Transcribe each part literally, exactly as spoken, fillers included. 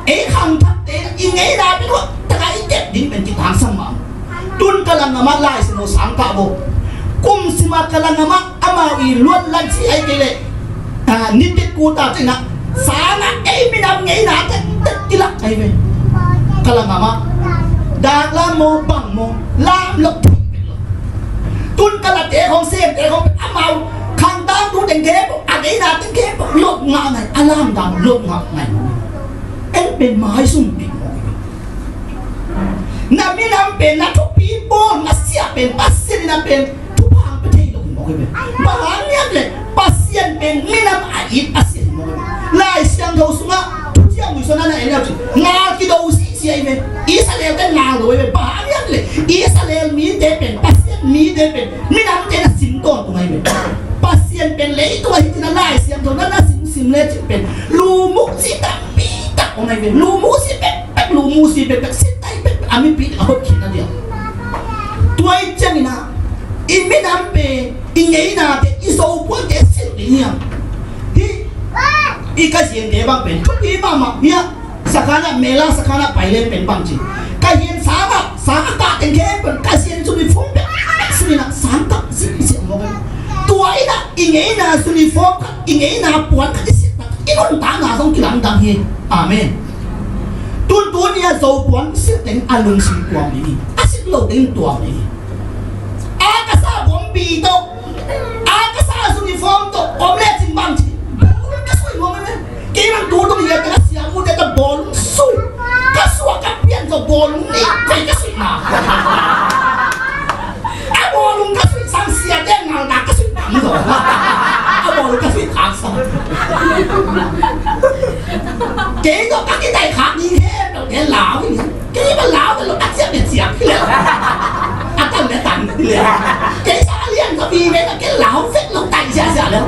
Ei khangthakte i ngeina pen hoih taka i kep ding pen kitangsam mah. Tun Kalang Ngam ah Lai Siangtho sang kah bo. Kum sim a Kalang Ngam ah amau i luat lai ci ai kei leh, ah, nitik kuta cina sang ah ei minam ngeina tektek kilak ai ve. Kalang Ngam ah dak lam maw bang maw lam lok. Tun Kalate khong Semte khong amau khangtang tu teng khempeuh a ngeina teng khempeuh lok ngah ngai, a lamdang lok ngah ngai. En pen maizum ding mawk hi ve. Na minam pen, na thupi pawl, na siah pen Pasian in a pen thupha ang pe thei lo hi mawk hi ve. Bang hang hiam leh Pasian pen minam a it Pasian hi mawk hi ve. Lai Siangtho sungah Thuciam Muisuan ah na en leu cin ngal kido sihsih hi ve. Israel te ngal lo hi ve. Bang hang hiam leh Israel mite pen, Pasian mite pen minamte na sim tawntung hi ve. Pasian pen leitung ah hi cin a Lai Siangtho na na simsim le cin pen lumuk ci tampi tak om ahi ve. Lu musi pekpek, lu musi pekpek, sit ahi pekpek, a mipi a hotkhiatna dia. Tua i ciangin ah i minam pen, i ngeinate, i zopuante silh ding hiam? Hih i Kasiante bang pen thupi mahmah hiam? Sakhan ah, Mela sakhan ah pai leng pen bang ci, Kasian sang ah, sang a kah teng khempeuh Kasian uniform pekpek silh in ah sang kah silh silh mawk hi. Tua in ah i ngeina uniform khat, i ngeina puan khat i silh tak i nuntakna zong kilamdang hi. Amen. Tun tuni a Zopuan silh teng a lungsim tuam ding hi. A silh lo teng tuam ding hi. A ka sa bombi tawh, a ka sa uniform tawh om le cin bang ci, bawlung ka sui nuam mene. Kei bang tu tung hiat ka sia mu te ka bawlung sui. Ka suak ka pian tawh bawlung ni koi ka sui na. A bawlung ka suih sang siate ngaltak ka suih tam zaw. A bawlung ka suih khak sang. Kei tawh ka kitai khak ding he lo kei lau hi. Kei ba lau ka lo a ciak le ciak hi le. A tam le tam hi le. Kei sa lian ka bi ve ka kei lau vet lo tai sia sia le.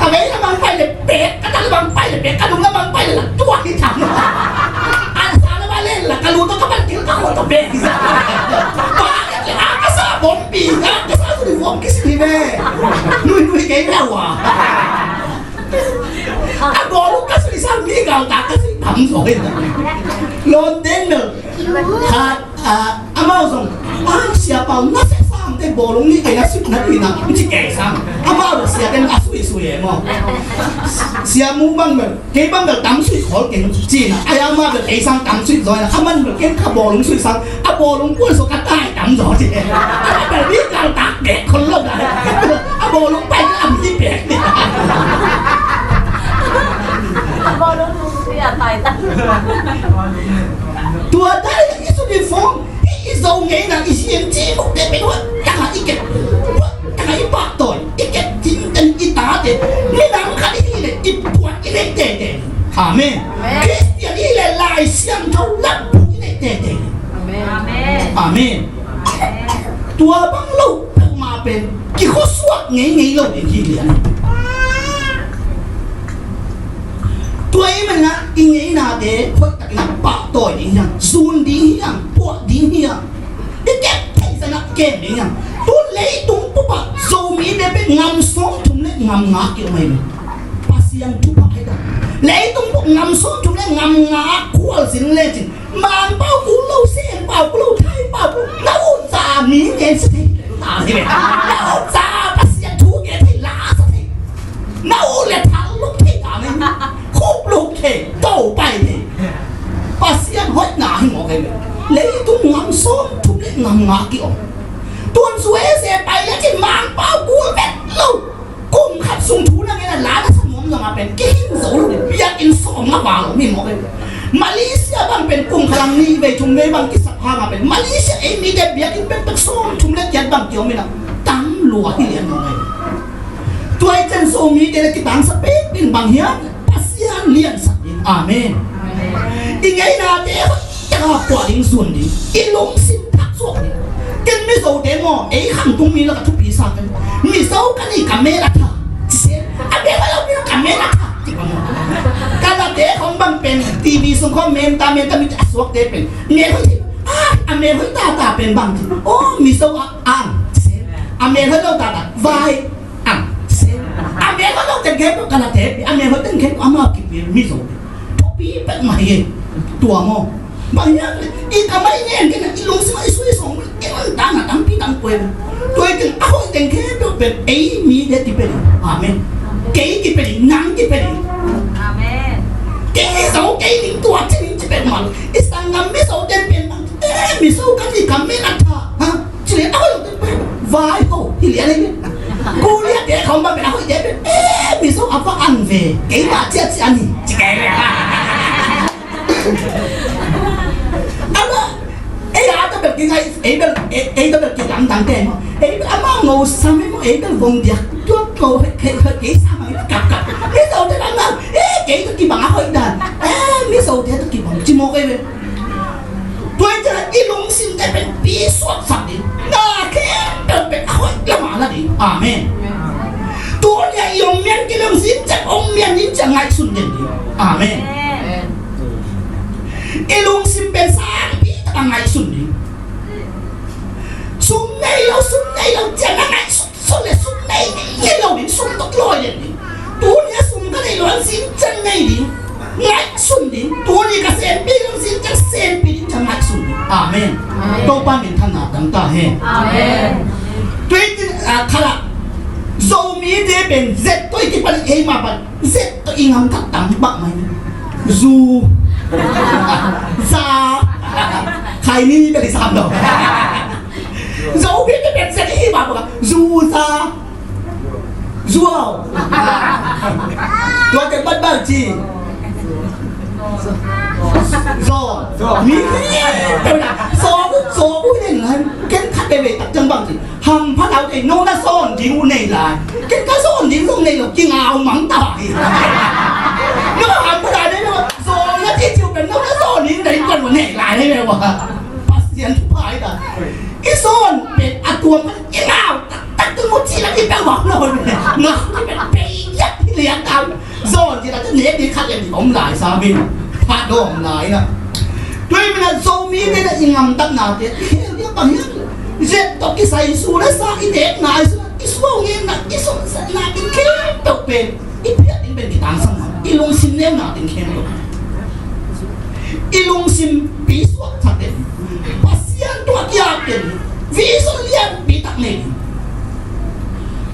Ka ve na mang pai le pek, ka ta le mang pai le pek, ka dung na mang pai le la tua hi tam. A sa na ba le la ka lu to ka ban kil ka ho to pek hi sa. Ba A ka sa bombi, a ka sa suni fom kisi ni me. Nui nui kei me wa. A bolu ka suni sa mi gal ta ka suni tam so he. Lon den mel. Khat, a, amau zong. A, sia pau na se sam te bolu ni kei na sut na dui na. Nci kei sam. Amau sia ten a sui sui e mo. Sia mu bang mel. Kei bang bel tam suih khol keng cina. Ai ama bel kei sang tam suih zaw na. Aman bel kei ka bawlung suih sang. A bawlung kuan so ka tai tam zaw ci. Ama bel mi kal tak bek khol lo da. A bawlung pai ka am hi bek ni. A bawlung suih a tai tam. Tua tai i suih form. I zo ngeina i siam ci muk te pen hua. Tanga i kep. Hua. Tanga i pahtawi. I kep cin ten i tate. Minam khat i hi le i puan i neih tete. Amen. Amen. Khristian i hi le Lai Siangtho lam puk i neih tete. Amen. Amen. Amen. Tua bang lo peuhmah pen kikhuasuak ngeingei lo ding hi lian. Tua i mana i ngeinate hoih takin a pahtawi ding hiam, zun ding hiam, puah ding hiam. I kep thei zana kem ding hiam. Tu leitung pupa Zomite pen ngam sawmthum le ngam nga ki om ahi. Pasian thupha ahi ta. Leitung pupa ngam sawmthum le ngam nga khual zin le cin. Mangpau kul lo, Sengpau kul lo, Thaipau kul lo. Na ut za mi ngen sa thei. Na ut za Pasian thu ngen thei la sa thei. Na ut le thal luk thei ta ngen. Khup luk thei, to pai thei. Pasian hoihna hi mawk ahi ve. Leitung ngam sawmthum le ngam nga ki om. Tuan suai se pai le cin Mangpau kul vet lo. Kum khat sung thu na ngen a la na sa nuam zong a pen kihing zo lo, biakinn sawm nga val mi mawk e. Malaysia bang pen kum khat lang nih vei thum vei bang kisap hang a pen Malaysia ei mite biakinn pekpek sawmthum le kiat bang kiom in a tam lua hi lian mawk e. Tua i cen Zomite le kitangsa pekpek bang hiam? Pasian liansak in. Amen. I ngeinate hoih taka puah ding, zuan ding, i lungsim thak suak ding. Ken Mizote maw, ei khamtung mi lak a thupi sa ken. Mizo ka ni ka mel a tha. Ci se. A mel a lo mi ka mel a tha. Ci pa maw. Ka late khong bang pen, T V sung khong menta menta mi a suakte pen. Mel hoih ci. Ah, a mel hoih tata pen bang ci. Oh, Mizo a ang. Ci se. A mel hoih lo tata. Vai. Ang. Ci se. A mel hoih lo te gen ka late. A mel hoih te gen ama kipil Mizo. Pi pek mah hi. Tua maw. Bang hiam, i kamai ngen kei na, i lungsim a i sui song, i nuntakna tampi tam kua hi. Tua hi teng a hoih teng khempeuh pen ei mite kipia ding. Amen. Kei kipia ding, nang kipia ding. Amen. Kei i zo, kei ning tua ci ning ci pek mah lo. I sanggam miso ten pen bang, eh, miso ka ci ka mel a tha. Ha? Ci lian a hoih lo te pen vai ho hi lian hi. Ku lian te khawng bang pen a hoih te pen, eh, miso a va an ve. Kei mah ciacia ni. Ci kei ve. Ama, ei a ta bel ki ngai, ei bel, ei, ei ta bel ki lamdang te maw. Ei bel ama ngau sam ei maw, ei bel vong diak. Tua ko he, he, he, kei sa mang kap kap. Miso te lam lam. Eh, kei ta kibang a hoih dan. Eh, miso te ta kibang. Ci mawk ei ve. Tua hi ciang i lungsim te pen pi suaksak ding. Na khempeuh pen a hoih lam a la ding. Amen. Tuni a i om mian ki lungsim ciang om mian ding ciang ngaihsun den ding. Amen. I lungsim pen sangpi tak a ngaihsun ding. Sum nei lo, sum nei lo ciang a ngaihsun. Sum le sum nei, nei lo ding, sum tawh lawi den ding. Tuni a sum ka nei lo a zing ciang nei ding, ngaihsun ding. Tuni ka senpi lo a zing ciang senpi ding, ciang ngaihsun ding. Amen. Amen. Topa min thang na tang ta hen. Amen. Twenty, ah, khala. Zomite pen zet toi kipan ei ma pan. Zet tawh i ngamtak tam bak mai. Zu. Za. Khai ni beli sam lo. Zo pi te pen zet i bak bak. Zu za. Zuau. Tua te bat bak ci. Zo. Mi. Zo. Zo. Ken khat bebe tak jang bang ci. Hampha lau teh no na zawn ding uh nei lai. Ken ka zawn ding zong nei lo, kingau mang ta hi. No hampha lai nei lo, zawn na ci ciu pen no na zawn ding nei kon uh nei lai nei lo. Pasian thupha hi ta. I zawn pen a tuam kingau tak tak tu mu ci la i pau bang lo. Ngau ci pen pei yak hi lian tau. Zawn ci la tu nek ding khat lian ding om lai sa min. Pha dawm lai na. Tua hi min a Zomite na i ngamtatnate i khel ding a bang hiam? Zet tawh kisai su le sa i nek nai su, i suau ngen na, i sumsatna ding khempeuh pen i phiat ding pen kitangsang na, i lungsim neu na ding khempeuh. I lungsim pi suak thak den, Pasian tua kiak den, vision lianpi tak nei ding.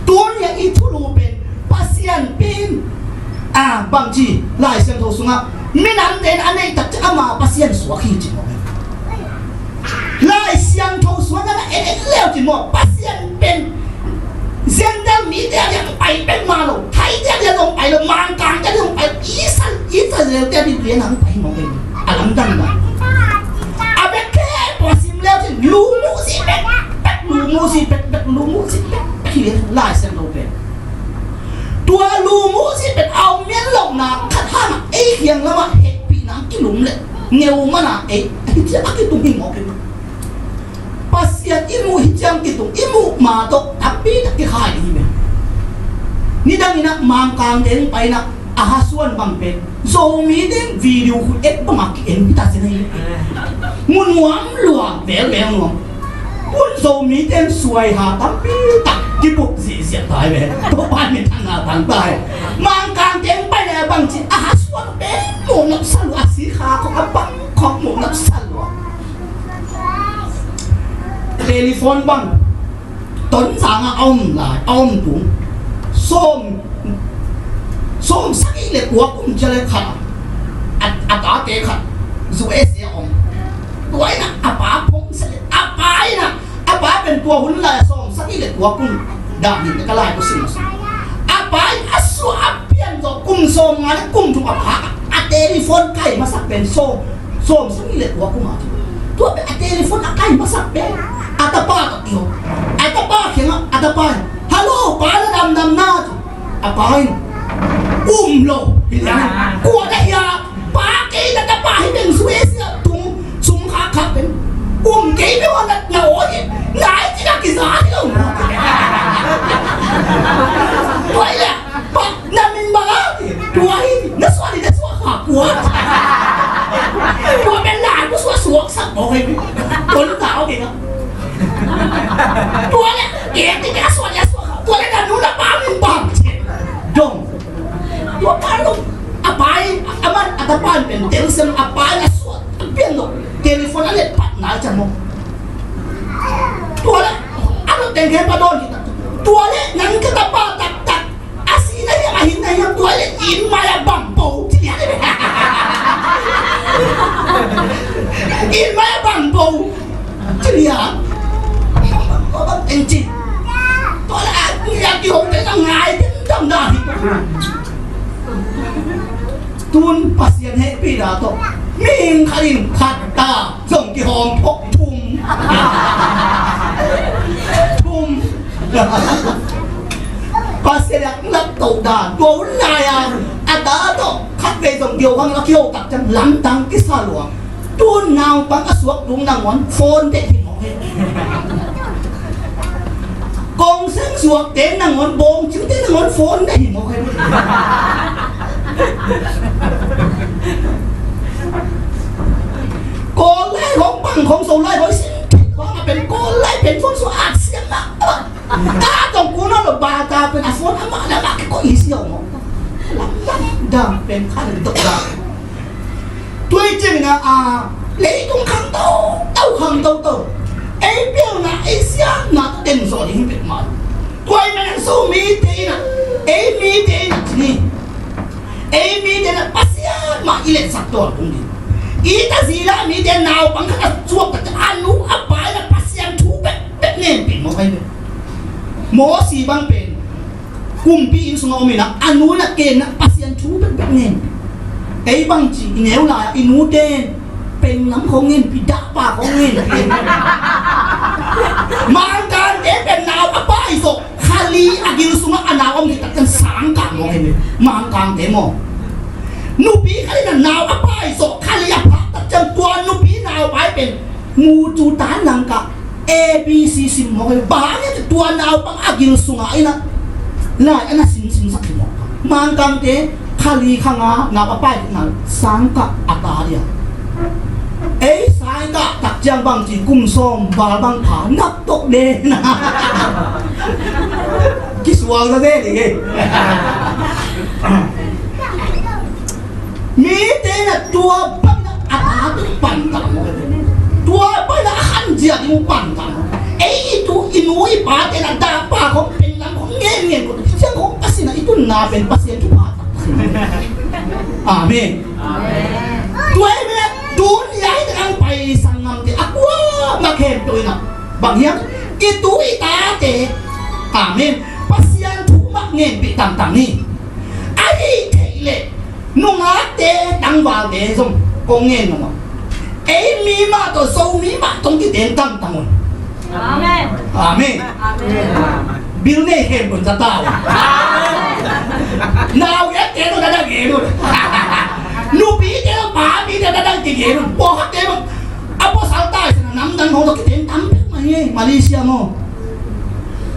Tuni a i thulu pen Pasian pen, ah, bangci Lai Siangtho sungah minamte in a neih tak ciang ama Pasian suak hi ci maw. Lai Siangtho sungah na en en leu ci maw, Pasian pen Gentile mite a diak pai pen ma lo, Thaite a diak zong pai lo, Mangkangte a diak zong pai lo, Israel, Israelte a diak lian hang pai maw pen a lamdang na. A bek khe pua sim leu ci, lu mu si pek pek, lu mu si pek pek, lu mu si pek pek hi lian Lai Siangtho pen. Tua lu mu si pen a om mian lohna khat hangah ei kiang lamah hehpihna kilum le ngeu mana ei a hi ciah a kitung hi mawk hi. Pasian i muh hi ciang kitung, i muh ma tawh tampi tak kikhai ding hi ve. Nidang inah Mangkang teng painah a hasuan bang pen Zomi teng video khu et bangah ki-en hi ta sin hi. Mu nuam luam, vel vel nuam. Hun Zomi ten suai ha tampi tak kibup zihziah tai ve. Topa min thang na tang tai. Mangkang teng pai le bang ci a ha suak pen mu nop sa lua, a si kha khong a bang khong mu nop sa lua. Telephone bang Tonzang a om lai, a om tung. Sawm, sawm sagih le kua kum cia le khat a, a tate khat U S A a om. Tua ina a pa phong sa le, a pa ina a pa pen tua hun lai a sawm sagih le kua kum dah ni ka lai ko sin sa. A pa in a sua a pian zo kum sawm nga le kum thum a pa a telephone kai masak pen sawm, sawm sagih le kua kum a. Tua pen a telephone a kai masak pen a tapa ka kio. A tapa kiangah a tapa in, "Hello, pa na damdam na?" A pa in, "Um lo." Hi liang in, "Kua na hia?" "Pa, kei na tapa hi pen suesia tung sum khakkhak pen um kei pe wa na na o hi. Nai ci na kiza hi lo." Tua hi le, "Pa, na min bang a?" "Tua hi, na suah ni na suah kha kua." Tua pen lai ku suah suak sak bawk hi. Tua lu ta o kei ka. Tua le, kei ti kei a suah ni a suah kha. Tua le na nu na pa min bang. Dong. Tua pa lu, a pa in, a man, a Tapa in pen telsiam a pa in a suat a pian lo. Telephone a let pat nai ciang maw. Tua leh a lo teng khen pa dawn hi ta. Tua leh nang ka tapa taktak a si na hiam a hin na hiam tua leh in mai a bang bo ci lian. In mai a bang bo ci lian. Tua bang teng ci. Tua leh a kihong teng a ngai teng dam da hi. Tun Pasian hehpihna tawh mihing khat in khat ta zong kihawm phawk thum. Thum. Pasian a laptoh dan tua hun lai-a a ta tawh khat vei zong kihawm hang a kihawm tak ciang lamdang kisa lua. Tun naupang a suak tung nangawn phone teh hi mawk hi. Kong seng suakte nangawn, bawngcilte nangawn phone teh hi mawk hi. Kawl lai khong bang khong so lai khong sin khong a pen Kawl lai pen phone suak at siam mah. Ka tong kun lo ba ta pen a phone amah lamah kikoih hi siau mawk. Lamdang pen khan dok dang. Tua hi ciangin ah, leitung khang toto, khang toto. Ei pialna, ei siatna tawh den zawh ding hi peuhmah. Tua ahih manin Zomite in ah, ei mite in ah ci ni. Ei mite in ah Pasian mah i letsak tuan kong ding. I Tazila mite naupang khat a suak tak a nu a pa in ah Pasian thu bekbek ngenpih mawk ahi ve. Mosi bang pen kumpi inn sungah om in ah, a nu in ah ken ah Pasian thu bekbek ngen. Ei bangci i neu lai-ah i nute in penglam khong ngenpih, dahpa khong ngenpih. Mangkangte pen nau a pai zawh khali a gil sungah a nau om hi tak ciang sangkah mawk hi. Mangkangte maw, nupi khat in ah nau a pai zawh khali a phak tak ciang tua nupi naupai pen mu tu tan langkah A B C sim mawk hi. Bang hang hiam cih leh tua naupang a gil sungah in ah lai a na simsim sak hi mawk. Mangkangte khali khanga nau a pai na sangkah a ta dia. Ei sangkah tak ciang bangci kum sawm val bang pha nak tawh de na. Kisual na de ding ei. Mite in ah tua bang a ta ding pan ta maw. Tua bang a khan zia ding pan ta maw. Ei i tu i nu i pate in ah dahpa khong penglam khong ngen ngen ko. Siang khong a sin ah i tunna pen Pasian thupha ta. Amen. Amen. Tua ahih manin ah tun i a hi teng ang pai sanggamte a kuamah khempeuh in ah bang hiam i tu i tate. Amen. Pasian thu mah ngenpih tangtang ni. Ahih theih leh nungakte tangvalte zong kong ngen nungak. Ei mi mah tawh Zomi mah tawh kiteng tangtang un. Amen. Amen. Amen. Bil nei khem kun za ta un. Nau gen te tawh dadang gen un. Nupite tawh papite dadang kigen un. Pawlkhatte bang a pawsal tai sin a namdang hong tawh kiteng tam pek mah hi. Malaysia maw.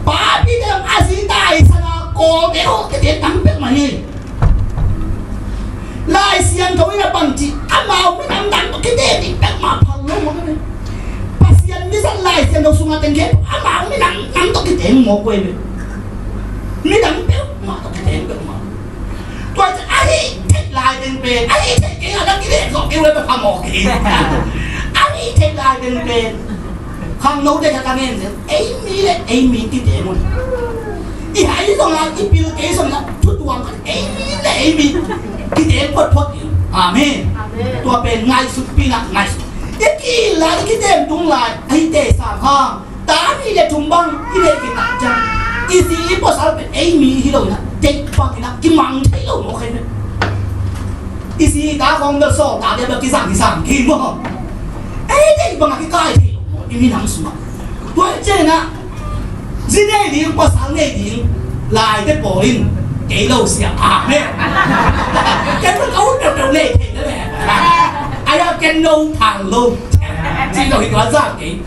Papite bang a zi tai sin a Kawlte hong kiteng tam pek mah hi. Lai Siangtho in a bangci amau minam dang tawh kiteng ding peuhmah phal lo mawk hi ve. Pasian mi zat Lai Siangtho sungah teng khempeuh amau minam dang tawh kiteng mawk uh hi ve. Midang peuhmah tawh kiteng peuhmah. Tua ciang ahi theih lai teng pen ahi theih kei a dang kiteng zawh kei uh hi ve pha mawk hi. Ahi theih lai teng pen khangnote khat a ngen zel ei mi le ei mi kiteng un. I hai zongah i pil kei zongah thutuang khat ei mi le ei mi kiteng photphot in. Amen. Amen. Tua pen ngaihsutpihna ngaihsut. I kihel lai i kiteng tung lai a hite sang hang ta nih le thum bang i neih khit tak ciang i zi i pawsal pen ei mi hi lo in ah deih bang in ah kimang thei lo mawk hi ve. I zi ta khawng bel sawltakte bel kizang kizang kei maw. Ei deih bang a kikai thei lo mawk i minam sungah. Tua hi ciangin ah zi nei ding pawsal nei ding laite pawl in kei lo sia. Amen. Ken bel ka ut peuhpeuh nei thei na le. Ai a ken no thang lo. Ci lo hi tua zak kei.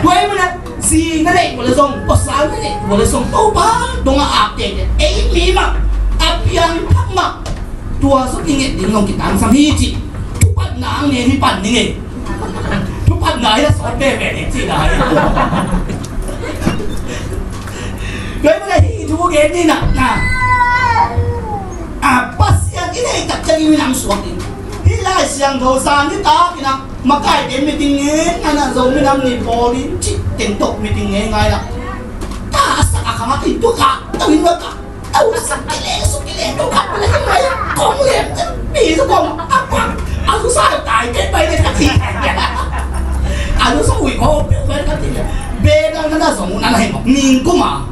Tua hi mun ah zi na neih uh le zong pawsal na neih uh le zong Topa dongah ap tete ei mi mah a piangthak mah tua zong i nget ding zong kitangsam hi cih thupatna ang ne hi pan ning ei. Thupatna hi a sawt veve ding cihna hi. Tua hi mun ah hih thu gen ni na na. A Pasian i neih tak ciang i minam suak ding. Hi Lai Siangtho sang ni ta kina, makaite meeting nge ngai na, Zomi Nam Ni pawl in cih teng tawh meeting nge ngai na. Ta a sak a khang a kei tua ka, tua in tua ka. Au, sa kile, su kile, tua ka, tua ka, tua ka, kong lem, pi su kong, a pang, a su sa tai, ke pai ne ka ti. A su sa ui ko, pai ka ti. Be na na na song na na he mo, ning kuma.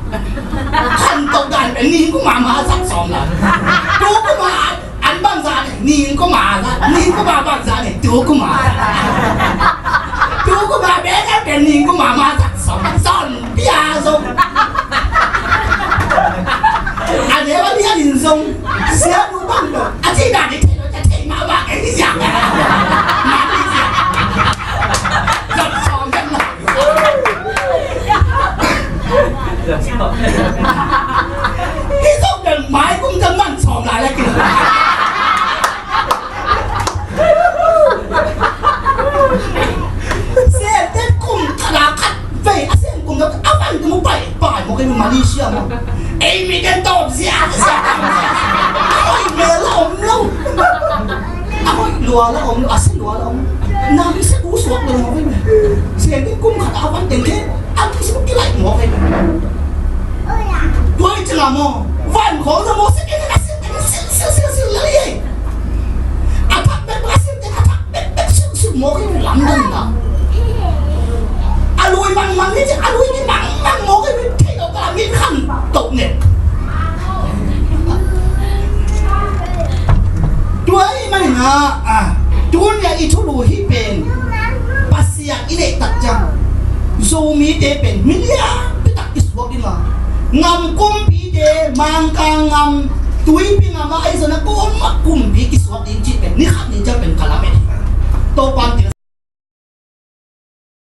Han to dan, ning kuma ma sak song la. Tu kuma, an bang sa, ning kuma sa, ning kuma bang sa ne, tu kuma. Tu kuma, be na ke ning kuma ma sak song, son, pia song. A ne wa ni a ning song, sia nu bang lo, a ti na ni te lo, te te ma wa ke ni sia. Ma ni sia. Zat song zat na. Hi zong den mai kum zong man sawm lai la kin. Sente kum khat a khat vei a sen kum zong a van kum pai pai mo ke Malaysia mo. Ei mi den tawp zia zia. Oi me la om lo. A hoih lua la om, a si lua la om. Nam se bu suak lo mawk hi. Sian ding kum khat a van teng khe, a tu si bu kilaih mawk hi. Tua hi cila maw, van khawng sa maw, si keng a si keng sil sil sil sil la hi. A thak bek a si keng a thak bek bek sil sil mawk hi lam dan ta. A lui mang mang hi ci, a lui mang mang mawk hi, thei lo ka min khan tok nek. Tua ahih manin ah, ah, tuni-a i thulu hih pen Pasian i neih tak ciang Zomite pen milian pitak kisuak ding a, ngam kumpite, Mangkang ngam, Tuipi ngam a, ahi zongin a kuamah kumpi kisuak ding cih pen ni khat ni ciang pen ka lamen hi. Topa'n